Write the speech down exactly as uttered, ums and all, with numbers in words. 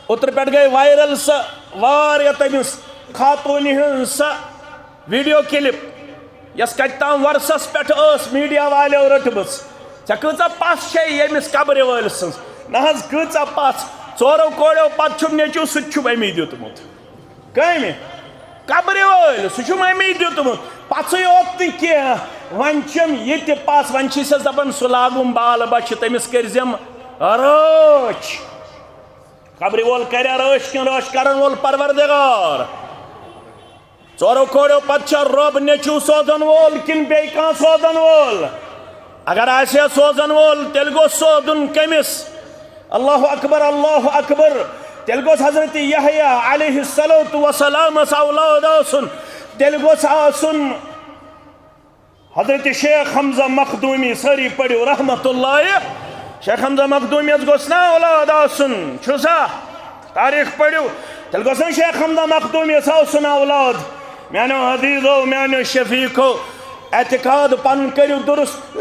اوترٕ پٮ۪ٹھ گٔے وائرل سۄ واریاہ تٔمِس خاتوٗنہِ ہٕنٛز سۄ ویڈیو کلپ، یۄس کتہِ تام ورسس پٮ۪ٹھ ٲس میڈیا والیو رٔٹمٕژ۔ ژےٚ کۭژاہ پژھ چھے ییٚمِس قبرِ وٲلۍ سٕنٛز؟ نہ حظ، کۭژاہ پژھ؟ ژورو کوڑیو پتہٕ چھُم نیٚچو، سُہ تہِ چھُم أمی دیُتمُت۔ کٔمۍ؟ قبرِ وٲلۍ، سُہ چھُم أمی دیُتمُت۔ پژھٕے یوت نہٕ کینٛہہ، وۄنۍ چھِم یہِ تہِ پژھ، وۄنۍ چھِ سس دپان سُہ لاگُم بال بچھِ، تٔمِس کٔرۍ زٮ۪م رٲچھ۔ قبرِ وول کریا رٲچھ کِنہٕ رٲچھ کرن وول پروردگار؟ ژورو کوڑیو پتہٕ چھا رۄب نیٚچو سوزن وول کِنہٕ بیٚیہِ کانٛہہ سوزن وول؟ اگر آسہِ ہا سوزن وول، تیٚلہِ گوٚژھ سوزُن کٔمِس؟ اللہ اکبر، اللہ اکبر۔ تیٚلہِ گوٚژھ حضرت یحییٰ علیہ الصلوۃ والسلامس اولاد آسُن، تیٚلہِ گوٚژھ آسُن حضرت شیخ حمزہ مخدومی۔ سٲری پٔرِو رحمت اللہ۔ شیخ حمزہ مخدومی یس گوٚژھ نا اولاد آسُن؟ چھُ سا؟ تاریخ پٔرِو۔ تیٚلہِ گوٚژھ نا شیخ حمزہ مخدومی یس آسُن اولاد؟ میانیو عزیزو، میانیو شفیقو، اعتقاد پنُن کٔرِو درست۔